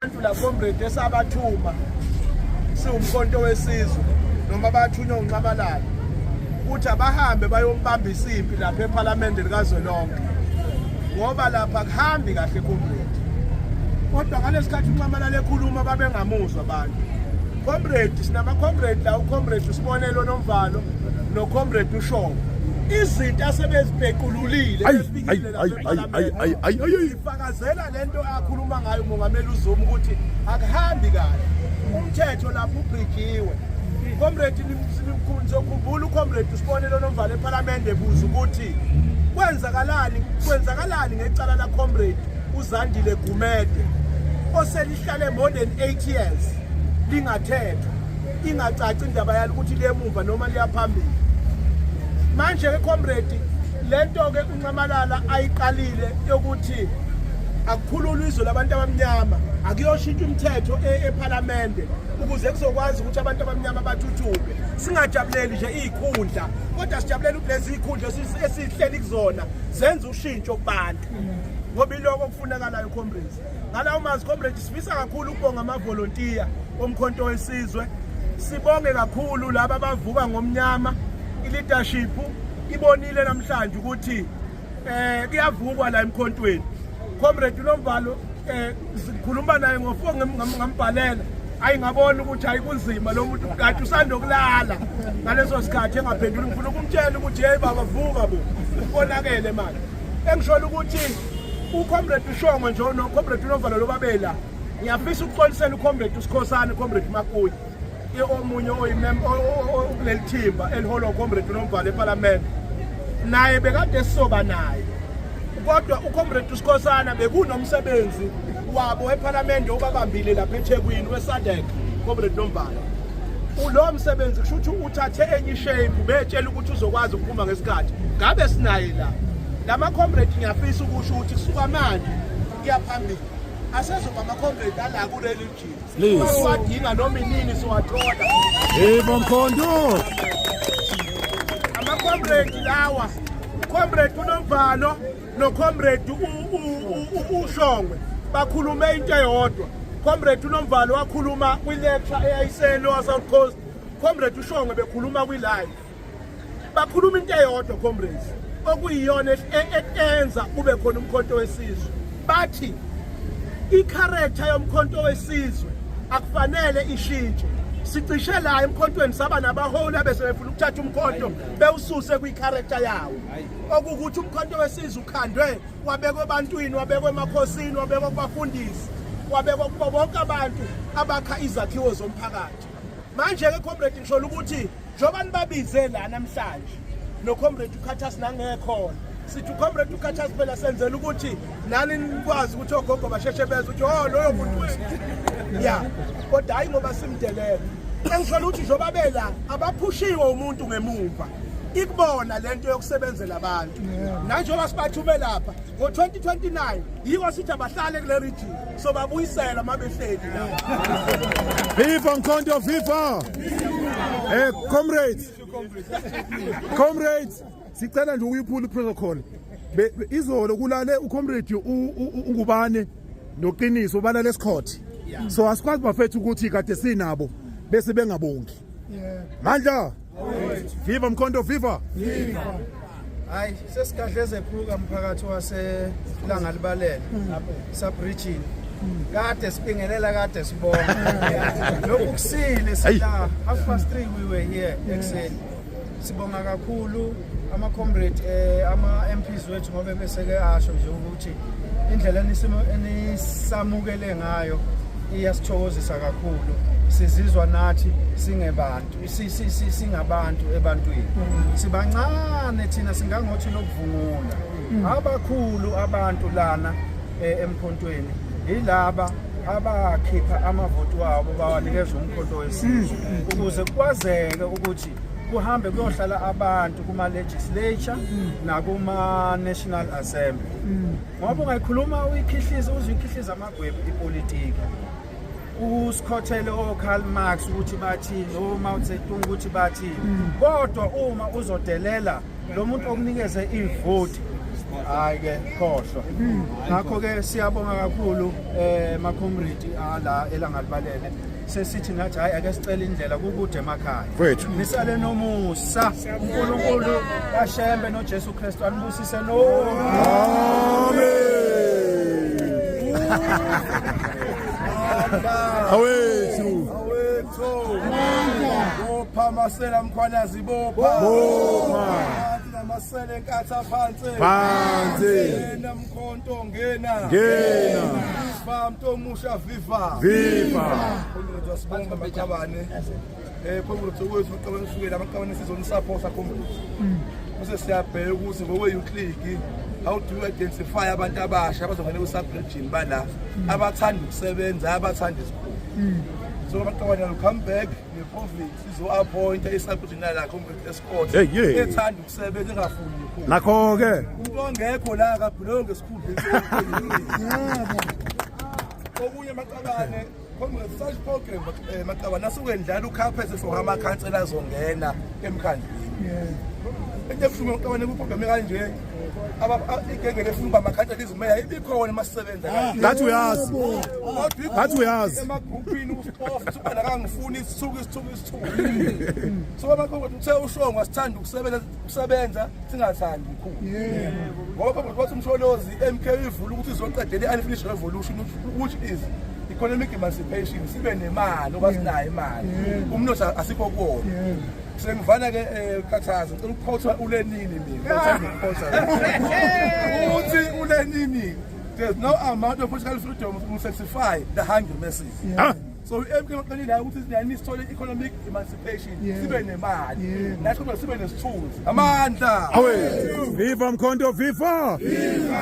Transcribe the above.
Abantu la comrade esabathuma siwumkhonto wesizwe noma bathunywa uNxamalala ukuthi abahambe bayombambisa impi lapha ePhalamende likazwelonke, ngoba lapha kuhambi kahle, comrade. Kodwa ngalesikhathi uNxamalala ekhuluma babengamuzwa abantu, comrade. Sinama-comrade la, ucomrade uSibonelo Nomvalo nocomrade uShongo, izinto asebezipeqululile befikile lapha ePhalamende ifakazela lento akhuluma ngayo uMongameli uZuma ukuthi akuhambi kahle, umthetho lapho ubreakiwe. Comrade, nizokhumbula ucomrade uSibonelo Nomvalo ePhalamende ebuza ukuthi kwenzakalani, kwenzakalani ngecala la comrade uZandile Gumede oselihlale more than 8 years lingathethwa, ingacaci indaba yalo ukuthi liyemumva noma liyaphambili. Manje ke comrade, lento ke uNxamalala ayiqalile yokuthi akukhululwe izwe labantu abamnyama, akuyoshintsha umthetho ePhalamende ukuze kuzokwazi ukuthi abantu abamnyama bathuthuke, singajabuleli nje izikhundla kodwa sijabulela ukuthi lezi zikhundla esihleli kuzona zenza ushintsho kubantu, ngoba iloko okufunakalayo, comrades. Ngalawo mazwi, comrades, sifisa kakhulu ukubonga amavolontiya oMkhonto weSizwe. Sibonge kakhulu laba abavuka ngomnyama. I-leadership ibonile namhlanje ukuthi kuyavukwa la emkhontweni. Comrade uNomvalo, sikhuluma naye ngofoni, ngambhalela, ayi ngabona ukuthi hayi, kunzima, lo muntu kade usandokulala ngaleso sikhathi, engaphenduli. Ngifuna ukumtshela ukuthi, "Hey baba, vuka bo, konakele manje." Engisholo ukuthi ucomrade uShongo nje nocomrade uNomvalo lobabela, ngiyafisa ukuxolisela ucomrade uSikhosana, ucomrade Makuyi, omunye kuleli thimba eliholwa ucomrade uNomvalo ePhalamende, naye bekade sizoba naye, kodwa ucomrade uSikhosana bekunomsebenzi wabo ePhalamende obabambile lapha eThekwini weSADC. Comrade Nomvalo, lo msebenzi kusho ukuthi uthathe enye ishape, betshela ukuthi uzokwazi ukuphuma ngesikhathi ngabe sinaye la. Lama comrade, ngiyafisa ukusho ukuthi kusuka manje kuya phambili asezoba ama-comrade ala kule region. Please. Siwadinga noma inini siwathola. Yebo, Mkhonto. Ama-comrade lawa, ucomrade uNomvalo nocomrade uShongwe, bakhulume into eyodwa. Comrade uNomvalo wakhuluma kwi-lecture eyayise-Lower South Coast, comrade uShongwe bekhuluma kwi-live, bakhuluma into eyodwa, comrades, okuyiyona enza kube khona uMkhonto weSizwe. Bathi i-character yoMkhonto weSizwe akufanele ishintshe. Sicishe la emkhontweni saba nabaholi abese befuna ukuthatha umkhonto bewususe kwi-character yawo, okuwukuthi uMkhonto weSizwe ukhandwe wabekwa ebantwini, wabekwa emakhosini, wabekwa kubafundisi, wabekwa kubo bonke abantu abakha izakhiwo zomphakathi. Manje-ke comrade, ngishola ukuthi njengoba nibabize la namhlanje nocomrade uKhathasi nangekhona, sithi ucomrade uKhathasi phela senzela ukuthi nani nikwazi ukuthi ogogo basheshe beze ukuthi, "Oh, loyo muntu wethu," ya, kodwa hayi ngoba simdelela. Engishola ukuthi njengoba bela abaphushiwe umuntu ngemumva, ikubona lento yokusebenzela abantu, nanjengoba sibathume lapha ngo-2029, yiko sithi abahlale kule region, so babuyisela uma behleli la. Viva Mkhonto, viva! Comrades. Comrades, sicela nje ukuyiphula iprotocol. Izolo kulale ucomrade uNgubane noQiniso, balale eScott. So asikwazi bafethu ukuthi kade sinabo bese bengabongi. Mandla. Viva Mkhonto, viva! Hayi, sesigadle zephuka mphakathi wase Langalibalele sub region. Kade sibingelela, kade sibonga. Lokhu kusile sila 3:30 we were here ekuseni. Sibonga kakhulu ama comrade, ama MPs wethu, ngoba beseke asho nje ukuthi indlela enisamukele ngayo iyasithokozisa kakhulu. Sizizwa nathi singebantu, singabantu ebantwini. Sibancane thina, singangothi lokuvungula. Abakhulu abantu lana emkhontweni yilaba abakhipha amavoti wabo bawanikeza uMkhonto weSizwe ukuze kwazeke ukuthi kuhambe kuyohlala abantu kuma-legislature nakuma-National Assembly, ngoba ungayikhuluma uyikhihliza, uze uyikhihliza amagwebu ipolitiki, usikhothele o-Karl Marx ukuthi bathini, o-Mao Zedong ukuthi bathini, kodwa uma uzodelela lo muntu okunikeze ivoti. Hayi ke, khohlwa. Ngakho ke siyabonga kakhulu ma-comrade ala eLangalibalele. Sesithi nathi hayi, ake sicele indlela, kukude emakhaya. Mfethu. Nisale nomusa. UNkulunkulu kaShembe noJesu Kristu anibusise nonke. Amen. Awethu. Awethu. Bopha masela, Mkhwanazi, bopha. Bopha. Phansi namasele, eNkatha, phansi. Phansi. Ngena Mkhonto, ngena. Ngena. Viva Mntomusha, viva. Viva. Comrades, asibonge amaqabane. Comrades, okwethu amaqabane sukela amaqabane sizoni-support, comrades. Bese siyabheka ukuthi ngokwe youth league, how do you identify abantu abasha abazongena ku-sub-region bala, abathanda ukusebenza, abathanda isikhulu. So amaqabane will come back ne-province izo-appointa i-sub-regional la, comrade escort Hey, yeah. ethanda ukusebenza, engafuni ikhulu. Nakho ke. Umuntu ongekho la akabhulonge esikhundleni. Okunye amaqabane, comrade, such program, maqabane, asuke ndlala ucarpet for amakhansela azongena emkhandlwini. Into ebuhlungu maqabane, kuprogram kanje, igenge lefuna ukuba amakhansela, izimeya ibikhona masisebenza kanje. Ngathi uyazi. Kodwa Ngathi uyazi. Emagruphini usixofa usuka nakangifuni isithuku isithuku isithuku. So amakhomrade, uthe ushongo asithanda ukusebenza singathandi mkhulu. Ngoba comrade, wathi uMsholozi MK ivula ukuthi izoqedela i-unfinished revolution, which is economic emancipation, sibe nemali oba sinayo imali. Umnotho asikho kuwona. Sengivana ke, Khathaza, ngicela ukuquote uLenini mina. Ngithanda ukuquote. Uthi uLenini, "There's no amount of political freedom will satisfy the hungry masses." Ah. So i-MK maqinile ukuthi sinani sithole economic emancipation, sibe nemali. Nathi kodwa sibe nesithunzi. Amandla. Awethu. Viva Mkhonto, viva. Viva.